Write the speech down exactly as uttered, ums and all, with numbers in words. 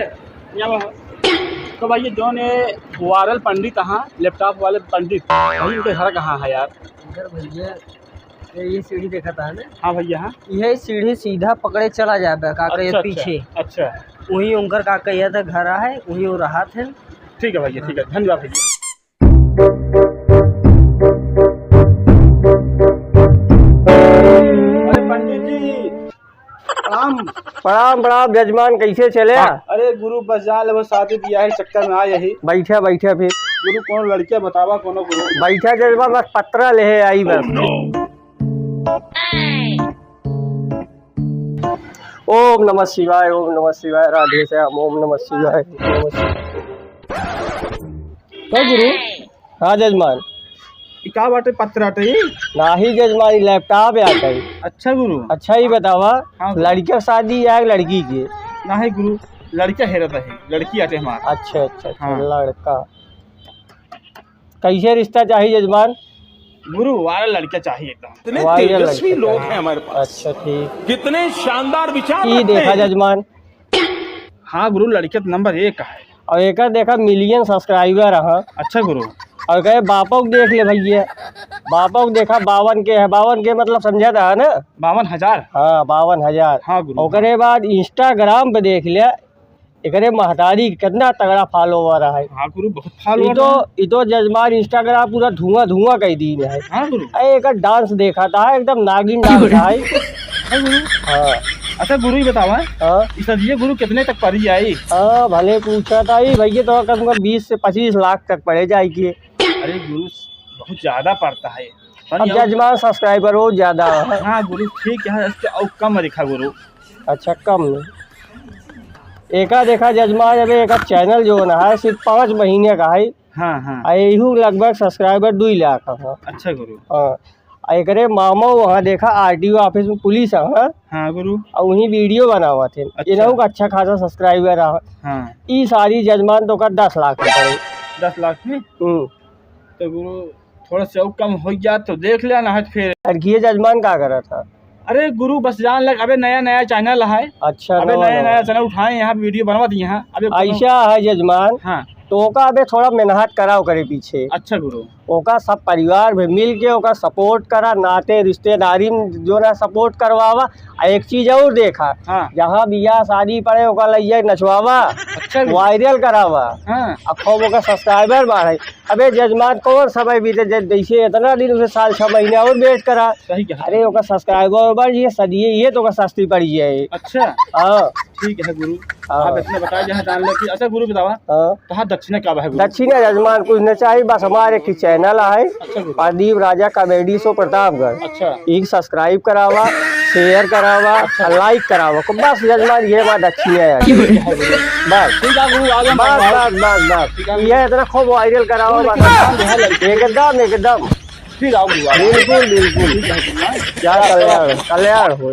यहाँ वहाँ। तो भाई, ये जौन ये वायरल पंडित, हाँ, लैपटॉप वाले पंडित, भाई, उनके घर कहाँ है यार? इधर भैया, ये, ये सीढ़ी देखा था ना? हाँ भैया, हाँ। यही सीढ़ी सीधा पकड़े चला जाबे, का कहिए, अच्छा, अच्छा, पीछे। अच्छा। वही उनकर, का कहिए, था घर है, वही वो रहा थे। ठीक है भैया, ठीक है, धन्यवाद भैया। अरे पंडित जी, प्रणाम। प्रणाम, प्रणाम जजमान, कैसे चले? हाँ। अरे गुरु, बस जान ले, बस शादी बियाह के चक्कर में आए ही। बैठा, बैठा फिर। गुरु, कौन लड़किया बतावा, कौनो गुरु? बैठा जजमान, बस पत्रा लेहे आई बस। ओम नमः शिवाय, ओम नमः शिवाय, राधे श्याम, ओम नमः शिवाय, ओम नमः शिवाय। का गुरु? हाँ जजमान। ई का बाटे, पत्र आटे ई? नाही जजमान, ई लैपटॉप आटे। अच्छा गुरु। अच्छा, ई बतावा, हाँ गुरु। लड़की के शादी या लड़की के? नाही गुरु, लड़का हेरत है, लड़की आटे हमार। अच्छा, अच्छा, अच्छा, हाँ। लड़का। कैसे रिश्ता चाहिए जजमान? गुरु, वायरल लड़का चाहिए एकदम। इतने वायरल तेजस्वी लड़का लोग चाहिए। हैं हमारे पास। अच्छा, ठीक। कितने शानदार विचार ई रखते देखा हैं। जजमान। हाँ गुरु, लड़का तो नंबर एक का है। और एकर देखा मिलियन सब्सक्राइबर हैं। अच्छा गुरु। और कहे बापो के देख ले भैया, बापो के देखा बावन के है, बावन के मतलब समझा था ना? बावन हजार। हाँ, बावन हजार। हाँ गुरु। ओकरे बाद Instagram पे देख ले, एकरे महतारी के कितना तगड़ा follower है। हाँ गुरु, बहुत ई follower तो, है। ई तो जजमान Instagram पूरा धुआं धुआं कइ दीन है। हाँ गुरु। ए, एकर dance देखा था, एकदम नागिन dance है। हाँ गुरु। हाँ। अच्छा गुरु, ये बतावा, हाँ। ई सदिये गुरु कितने तक पड़ी जाई? हाँ, भले पूछा था, ई भैया तो कम से कम बीस से पच्चीस लाख तक पड़े जाई के। अरे गुरु, बहुत ज्यादा पड़ता है। अब जजमान subscriber बहुत ज्यादा है। हाँ गुरु, ठीक है, इसके और कम देखा गुरु। अच्छा, कम में। एका देखा जजमान, अबे एका channel जो ना है, सिर्फ पाँच महीने का है। हाँ, हाँ। आ एहू लगभग subscriber दुई लाख है। अच्छा गुरु। हाँ। आ एकरे मामा वहाँ देखा, RTO office में पुलिस है। हाँ गुरु। आ वहीं video बनावत है। अच्छा। इनहू का अच्छा खासा subscriber है। हाँ। ई सारी जजमान तो का दस लाख रुपए। दस लाख में? हम्म। तो गुरु, थोड़ा सा और कम हो गया तो देख लिया, ना है तो फिर। लड़किए जजमान का करत है? अरे गुरु, बस जान लग, अबे नया नया channel है। अच्छा, अबे नवा नया नवा। नया channel उठाए, यहाँ video बनवत यहाँ, अबे कोनो ऐसा है जजमान, हाँ। तो ओका अबे थोड़ा मेहनत करा ओकरे पीछे। अच्छा गुरु। ओका सब परिवार में मिल के ओका support करा, नाते रिश्तेदारी में जो ना support करवावा। आ एक चीज और देखा, हाँ। जहाँ बियाह शादी पड़े ओका लइया नचवावा, अच्छा गुरु। Viral करावा। हाँ। आ खूब ओका subscriber बढ़े। अबे जजमान, कौन समय बीते, जै-, जैसे इतना दिन उसे साल छह महीने और wait करा। सही कहा। अरे, ओकर subscriber बढ़ जाए, सदिये ये तो ओकर सस्ती पड़ जाए। अच्छा। हाँ। ठीक है गुरु। हाँ। आप इतने बता, जहाँ जान लो कि, अच्छा गुरु बतावा, हाँ। कहाँ दक्षिणा का है गुरु? दक्षिणा जजमान कुछ न चाहिए, बस हमारे की channel है, अच्छा गुरु। प्रदीप राजा comedy show प्रतापगढ़। अच्छा। एक subscribe करावा, share करावा, अच्छा। और like करावा, को बस जजमान ये बात अच्छी है यार। ठीक है गुरु। बस। ठीक है गुरु, आगे बस, बढ़ाओ। बस, बस, बस। ठीक है। ये इतना खूब viral करावा, गुरु, बस। लेकिन ध्यान रहे लड़के। एकदम, एकदम। ठीक है गुरु, आगे। बिल्कुल, बिल्कुल। ठीक है गुरु। क्या कल्याण, कल्याण हो।